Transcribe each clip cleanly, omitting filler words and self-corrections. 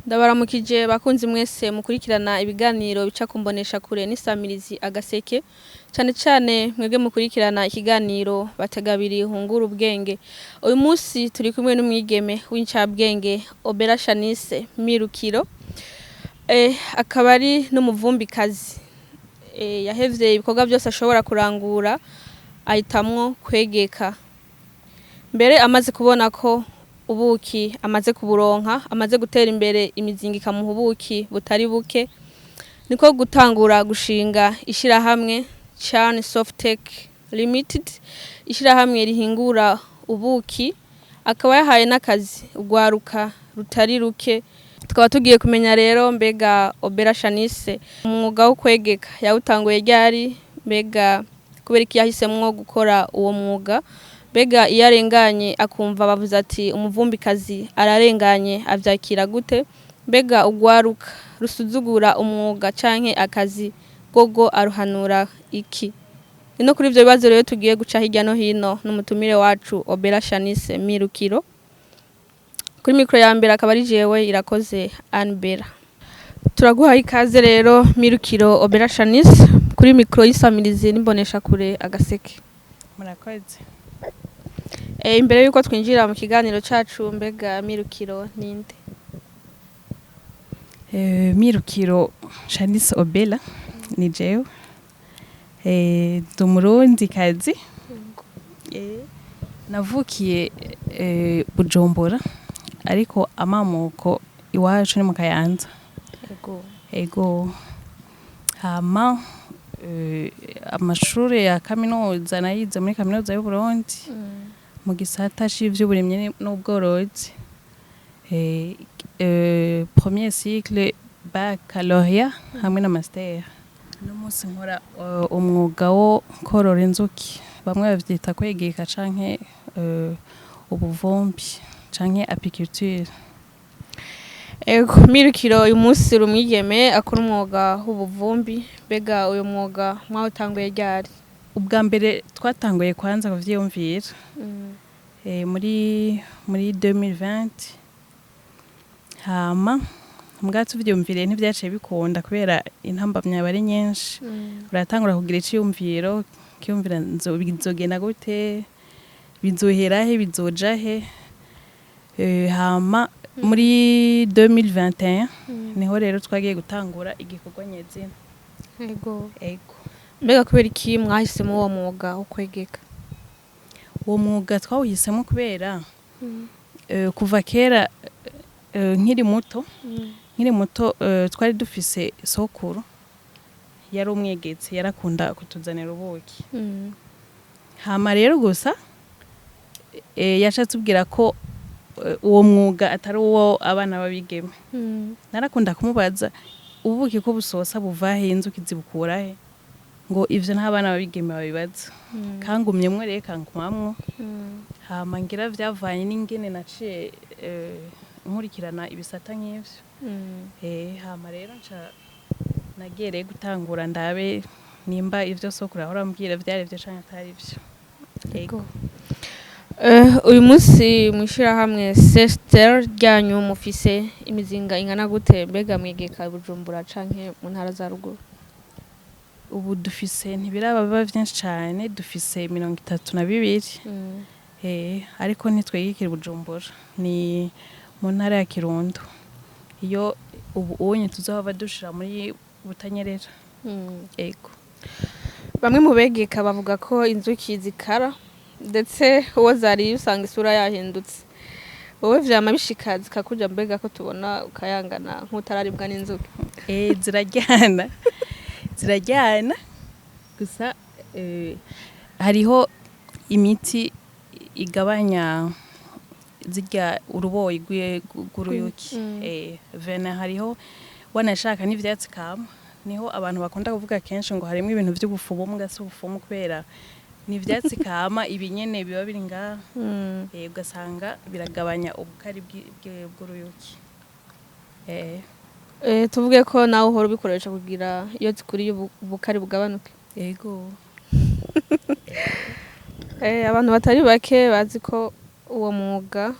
Ndabaramukije bakunzi mwese mukurikirana ibiganiro bica kumbonesha kure n'isamirizi Agaseke, cyane cyane mwebwe mukurikirana ikiganiro Bategabiri hungura ubwenge. Uyu munsi turi kumwe n'umwigeme w'incabwenge Obera Shanice Mirukiro, akaba ari n'umuvumbikazi. Yahevye ibikorwa byose ashobora kurangura, ahitamwo kwegeka. Mbere amaze kubona ko ubuki amaze kuburonka, amaze gutera imbere, imizinga ikamuha ubuki butari buke, niko gutangura gushinga ishirahamwe Chan Softech Limited, ishirahamwe rihingura ubuki, akaba yahaye n'akazi urwaruka rutari ruke. Tukaba tugiye kumenya rero, mbega Obera Shanice umwuga wo kwegeka yawutanguye ryari? Mbega kubera iki yahisemwo gukora uwo mwuga? Mbega iyo arenganye akumva bavuze ati umuvumbikazi ararenganye, avyakira gute? Mbega urwaruka rusuzugura umwuga canke akazi gogo aruhanura iki? Ni no kuri ivyo bibazo rero tugiye guca hirya no hino n'umutumire wacu Obera Shanice Mirukiro. Kuri mikoro ya mbere akaba ari jewe Irakoze Anbera. Turaguhaye ikaze rero, Mirukiro Obera Shanice, kuri mikoro y'isamirizi n'imbonesha kure Agaseke. Murakoze. Imbere yuko twinjira mu kiganiro cacu, mbega Mirukiro ninde? Mirukiro Shanice Obela ni jewe. Ndi Umurundikazi. Navukiye Bujumbura, ariko amamuko iwacu ni mu Kayanza. Ego. Hama amashure ya kaminuza nayize muri Kaminuza y'Uburundi mu gisata c'ivy'uburimyi n'ubworozi. Premier cycle baccalauréat hamwe na master. Uno munsi nkora umwuga wo korora inzuki. Bamwe bavyita kwegeka canke ubuvumbi canke apiculture. Ego, Mirukiro, uyu munsi uri umwigeme akora umwuga w'ubuvumbi. Mbega uyu mwuga mwawutanguye ryari? Ubwa mbere twatanguye kwanza kuvyiyumvira muri 2020. Hama mbwa tuvyiyumviriye ntivyaciye bikunda kubera intambamyi aba ari nyinshi. Uratangura kugira iciyumviro, ukiyumvira bizogenda gute, bizohera he, bizoja he. Hama muri 2021 niho rero twagiye gutangura igikorwa nyezina. Ego. Mbega kubera iki mwahisemo uwo mwuga wo kwegeka? Uwo mwuga twawuhisemo kubera kuva kera, nkiri muto, twari dufise sokuru yari umwegetsi, yarakunda kutuzanira ubuki. Hama rero gusa yaca atubwira ko uwo mwuga atari uwo abana b'abigeme. Narakunda kumubaza ubuki ko busosa buva he, inzuki zibukura he, ngo ivyo nta bana b'abigeme babibaza. Kangumyemwo rero kangumamwo. Hama ngira vyavanye n'ingene naciye nkurikirana ibisata nk'ivyo. Hama rero nca nagiye rero gutangura ndabe nimba ivyo sokuru ahora ambwira vyari vyo canke atari vyo. Ego. Uyu munsi mw'ishirahamwe Sester ryanyu mufise imizinga ingana gute? Mbega mwegeka Bujumbura canke mu ntara za ruguru? Ubu dufise, ntibiraba biba vyinshi cane, dufise 32. Ariko ntitwegekera Bujumbura, ni mu ntara ya Kirundo. Iyo ubu unye tuzohava dushira muri Butanyerera. Ego. Bamwe mu begeka bavuga ko inzuki zikara, ndetse uwo zariye usanga isura yahindutse. Wowe vyama bishika zikakurya? Mbega ko tubona ukayangana nk'utararibwa n'inzuki? Ziraryana, ziraryana gusa hariho imiti igabanya zirya uruboyi rw'uruyuki. Venin hariho, wanashaka n'ivyatsi kama. Niho abantu bakunda kuvuga kenshi ngo harimo ibintu vy'ubufumu, mbwa si ubufumu kubera ni ivyatsi kama, ibi nyene biba biri ngaha. Ugasanga biragabanya ubukari bw'uruyuki. Tuvuge ko nawe uhora ubikoresha kugira iyo zikuriye ubukari bugabanuke? Ego. Abantu batari bake bazi ko uwo mwuga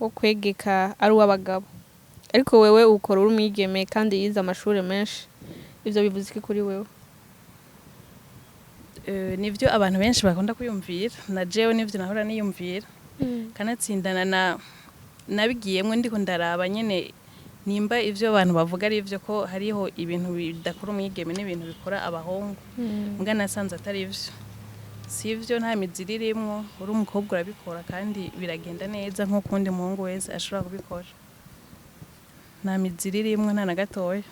wo kwegeka ari uw'abagabo, Ariko wewe ukora uri umwigeme kandi yize amashuri menshi, ivyo bivuze iki kuri wewe? Nivyo abantu benshi bakunda kwiyumvira, na jewe nivyo nahora niyumvira. Kanatsindana na nabigiyemwo ndiko ndaraba nyene nimba ivyo abantu bavuga ari ivyo, ko hariho ibintu bidakora umwigeme n'ibintu bikora abahungu. Mbwa nasanze atari ivyo, si ivyo, nta miziro irimwo. Uri umukobwa urabikora kandi biragenda neza nk'uko uwundi muhungu wese ashobora kubikora. Nta miziro irimwo, nta na gatoya,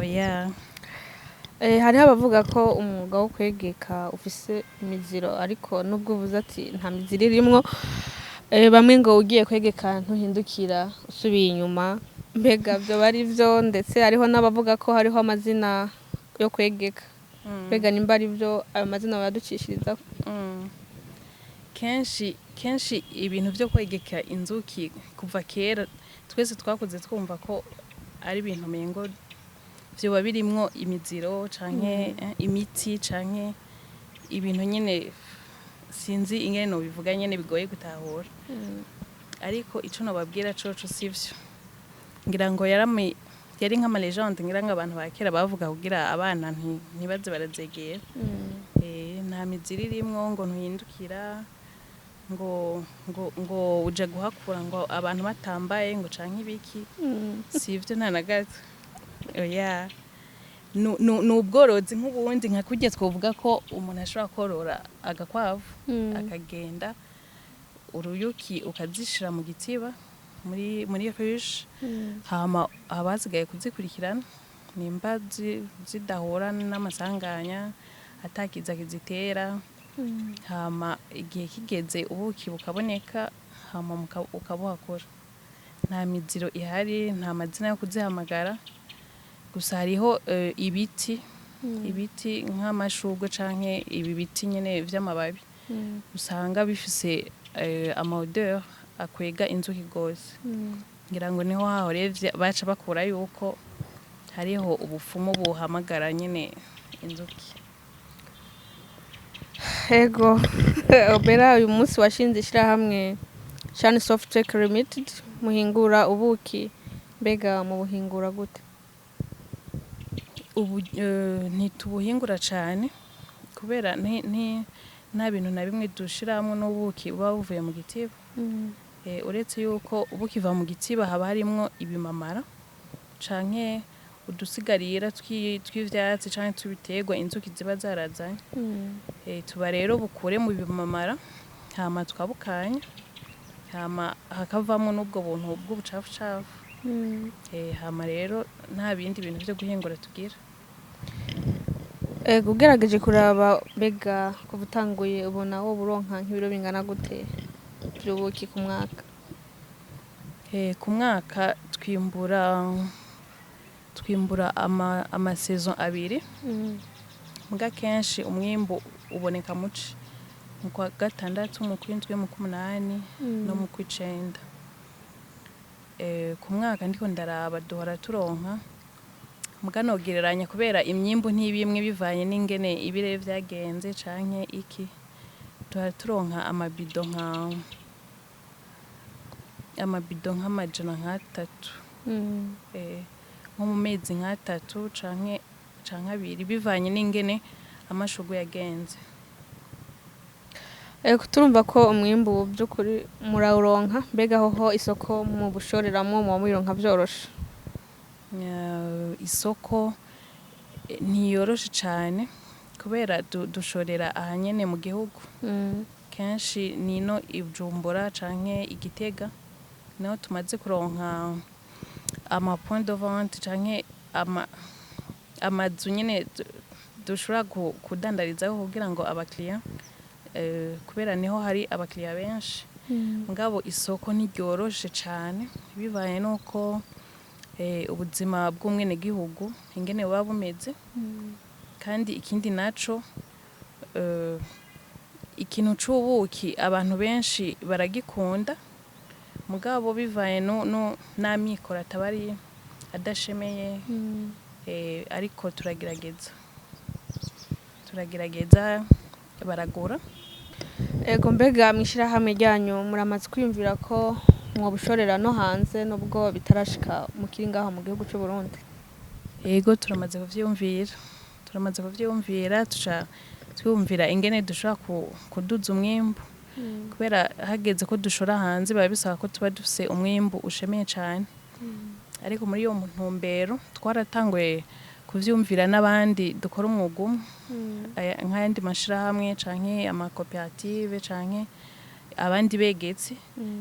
oya. Hariho abavuga ko umwuga wo kwegeka ufise imiziro, ariko nubwo uvuze ati nta miziro irimwo, bamwe ngo ugiye kwegeka ntuhindukira usubiye inyuma. Mbega vyoba ari vyo? Ndetse hariho n'abavuga ko hariho amazina yo kwegeka. Mbega nimba ari vyo, ayo mazina bayaducishirizaho? Kenshi kenshi ibintu vyo kwegeka inzuki, kuva kera twese twakuze twumva ko ari ibintu mengo vyoba birimwo imiziro canke imiti canke ibintu nyene, sinzi ingene nobivuga nyene, bigoye gutahura. Ariko ico nobabwira coco, sivyo. Ngira ngo yari nk'ama légende, ngira ngo abantu ba kera bavuga kugira abana ntibaze barazegera. Nta miziro irimwo ngo ntuhindukira, ngo uja guhakura ngo abantu batambaye ngo canke ibiki. Si ivyo, nta na gato, oya. Nu ubworozi nk'ubundi, nka kurya twovuga ko umuntu ashobora korora agakwavu, akagenda uruyuki ukazishira mu gitiba, muri ruche, hama abasigaye kuzikurikirana nimba zidahura n'amasanganya, atakiza kizitera. Hama igihe kigeze ubuki bukaboneka, hama ukabuhakura. Nta miziro ihari, nta mazina yo kuzihamagara. Gusa hariho ibiti nk'amashurwe canke ibi biti nyene vy'amababi usanga bifise ama odeur akwega inzuki gose. Ngira ngo niho haho rero baca bakura yuko hariho ubupfumu buhamagara nyene inzuki. Ego Obera, uyu munsi washinze ishyirahamwe Shine Softech Limited, muhingura ubuki. Mbega mubuhingura gute? Ubu ntitubuhingura cane kubera nta bintu na bimwe dushiramwo n'ubuki buba buvuye mu gitiba. Uretse yuko bukiva mu gitiba haba harimwo ibimamara canke udusigarira tw'ivyatsi canke tw'ibiterwa inzuki ziba zarazanye. Tuba rero bukure mu bimamara, hama tukabukanya, hama hakavamwo n'ubwo buntu bw'ubucafucafu. Hama rero nta bindi bintu vyo guhingura tugira. Ego, ugerageje kuraba, mbega kuva utanguye ubona wowe uronka nk'ibiro bingana gute vy'ubuki ku mwaka? Ku mwaka twimbura ama saison abiri. Muga kenshi umwimbu uboneka muci, mu kwa gatandatu, mu kwindwi, mu kw'umunani no mu kw'icenda. Ku mwaka ndiko ndaraba duhora turonka, muga nogereranya kubera imyimbu ntibimwe bivanye n'ingene ibirere vyagenze canke iki, duhora turonka amabido nk'300 nko mu mezi nk'atatu canke abiri, bivanye n'ingene amashurwe yagenze. Ego, turumva ko umwimbu by'ukuri murawuronka. Mbega hoho isoko mu bushoreramwo muba muyironka vyoroshe? Isoko ntiyoroshe cane kubera dushorera ahanyene mu gihugu. Kenshi nino i Bujumbura canke i Gitega niho tumaze kuronka ama point de vente canke amazu nyene dushobora kudandarizaho kugira ngo abakiriya, kubera niho hari abakiriya benshi. Mugabo isoko ntiryoroshe cane bivaye nuko ubuzima bw'umwenegihugu ingene buba bumeze. Kandi ikindi naco, ikintu c'ubuki abantu benshi baragikunda, mugabo bivaye n'amikoro ataba ari adashemeye. Ariko turagerageza baragura. Ego, mbega mw'ishirahamwe ryanyu muramaze kwiyumvira ko mwobushorera no hanze nubwo bitarashika mukiri ngaho mu gihugu c'u Burundi? Yego, turamaze kuvyiyumvira, tuca twiyumvira ingene dushobora kuduza umwimbu, kubera hageze ko dushora hanze biba bisaba ko tuba dufise umwimbu ushemeye cane. Ariko muri iyo ntumbero twaratanguye kuvyumvira n'abandi dukora umwuga umwe, nk'ayandi mashirahamwe canke amakoperative canke abandi begetsi,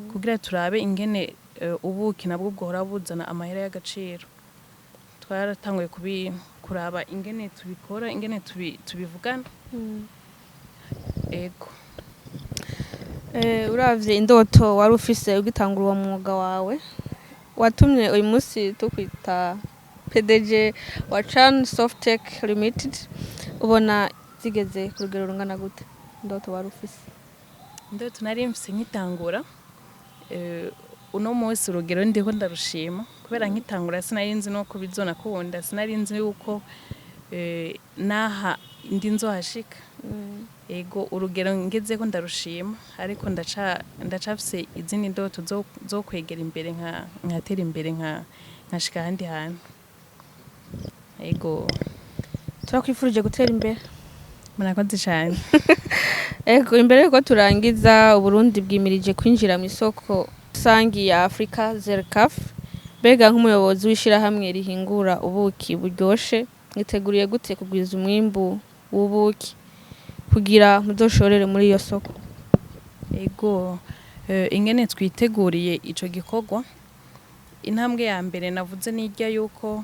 kugira turabe ingene ubuki nabwo bwohora buzana amahera y'agaciro. Twaratanguye kuraba ingene tubikora, ingene tubivugana. Ego. Uravye indoto wari ufise ugitangura uwo mwuga wawe watumye uyu munsi tukwita PDG wa Chan Softech Limited, ubona zigeze ku rugero rungana gute indoto wari ufise? Indoto nari mfise nkitangura, uno munsi urugero ndiho ndarushima, kubera nkitangura sinari nzi nuko bizonakunda, sinari nzi yuko naha ndi nzohashika. Ego, urugero ngezeko ndarushima, ariko ndacafise izindi ndoto zo kwegera imbere, nkatera imbere, nkashika ahandi hantu. Ego. Turakwifurije gutera imbere. Murakoze cane. Ego, imbere yuko turangiza, Uburundi bwimirije kwinjira mu isoko rusangi ya Afrika ZLECAf. Mbega nk'umuyobozi w'ishirahamwe rihingura ubuki buryoshe, mwiteguriye gute kugwiza umwimbu w'ubuki kugira muzoshorere muri iyo soko? Ego, ingene twiteguriye ico gikorwa, intambwe ya mbere navuze nirya yuko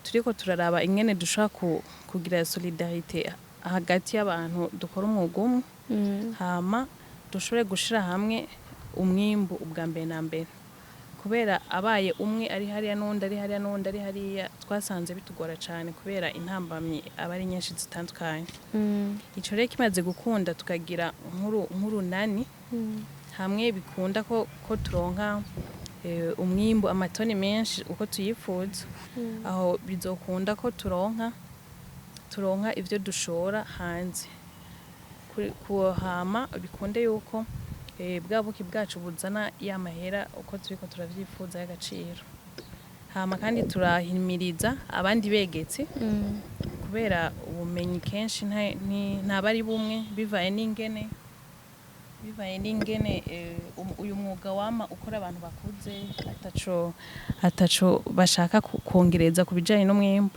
turiko turaraba ingene dushobora kugira solidarité hagati y'abantu dukora umwuga umwe, hama dushobore gushira hamwe umwimbu ubwa mbere na mbere, kubera abaye umwe ari hariya n'uwundi ari hariya n'uwundi ari hariya, twasanze bitugora cane kubera intambamyi aba ari nyinshi zitandukanye. Ico rero kimaze gukunda, tukagira nk'urunani hamwe, bikunda ko turonka umwimbu amatoni menshi uko tuyifuza, aho bizokunda ko turonka ivyo dushora hanze. Hama bikunde yuko bwa buki bwacu buzana ya mahera uko turiko turavyifuza y'agaciro. Hama kandi turahimiriza abandi begetsi, kubera ubumenyi kenshi ntaba ari bumwe, bivaye n'ingene uyu mwuga wama ukora abantu bakuze ataco bashaka kongereza ku bijanye n'umwimbu.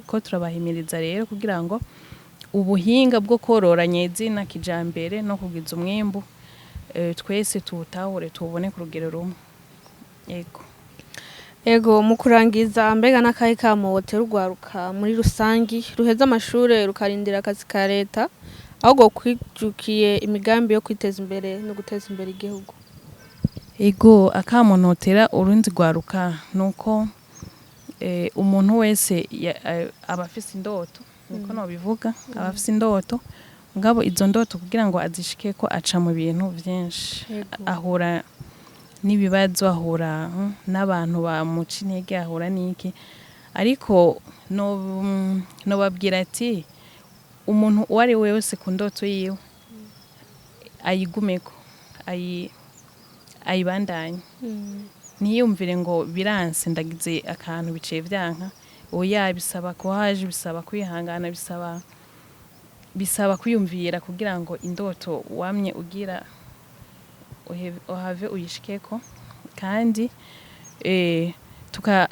Ko turabahimiriza rero kugira ngo ubuhinga bwo korora nyezina kijambere no kugwiza umwimbu, twese tuwutahure, tuwubone ku rugero rumwe. Yego. Ego, mu kurangiza, mbega n'akahe kamo wotera urwaruka muri rusangi ruheza amashure rukarindira akazi ka leta, ahubwo kwijukiye imigambi yo kwiteza imbere no guteza imbere igihugu? Ego, akamo notera urundi rwaruka nuko umuntu wese aba afise indoto, niko nobivuga, aba afise indoto. Mugabo izo ndoto kugira ngo azishikeko aca mu bintu vyinshi. Ahura n'ibibazo, ahura n'abantu bamuca intege, ahura n'iki. Ariko nobabwira ati umuntu uwo ari we wese ku ndoto yiwe ayigumeko, ayibandanye, ntiyumvire ngo biranse, ndagize akantu biciye vyanka. Oya, bisaba courage, bisaba kwihangana, bisaba kwiyumvira kugira ngo indoto wamye ugira uhave uyishikeko. Kandi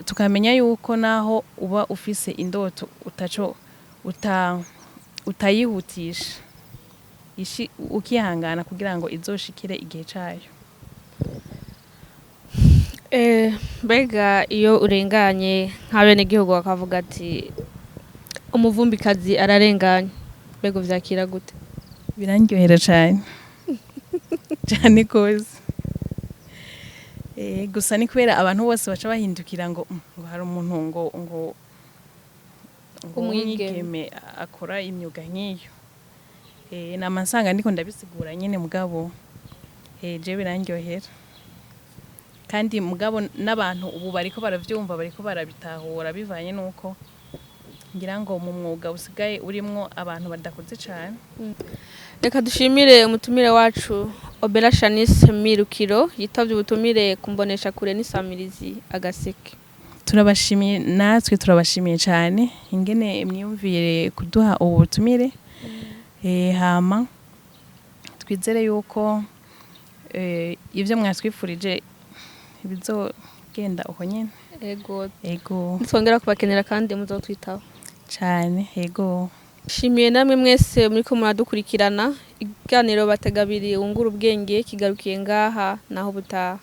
tukamenya yuko naho uba ufise indoto utaco utayihutisha, ukihangana kugira ngo izoshikire igihe cayo. Mbega iyo urenganye nk'abenegihugu bakavuga ati umuvumbikazi ararenganye, mbega uvyakira gute? Birandyohera cane cane gose. Gusa ni kubera abantu bose baca bahindukira ngo ngo hari umuntu ngo Umwigeme. Umwigeme akora imyuga nk'iyo. Nama nsanga ndiko ndabisigura nyene, mugabo je birandyohera. Kandi mugabo n'abantu ubu bariko baravyumva, bariko barabitahura, bivanye n'uko ngira ngo mu mwuga usigaye urimwo abantu badakuze cane. Reka dushimire umutumire wacu. Obera Shanice Mirukiro yitavye ubutumire kumbonesha kure n'isamirizi Agaseke. Turabashimiye, natwe turabashimiye cyane ingene mwiyumvire kuduha ubu butumire. Hama twizere yuko ibyo mwatwifurije bizogenda uko nyene. Ego. Ego. Nitwongera kubakenera kandi muzotwitaho. Cyane, ego. Shimiye namwe mwese muriko muradukurikirana. Ikiganiro Bategabiri wungura ubwenge kigarukiye ngaha, naho butaha.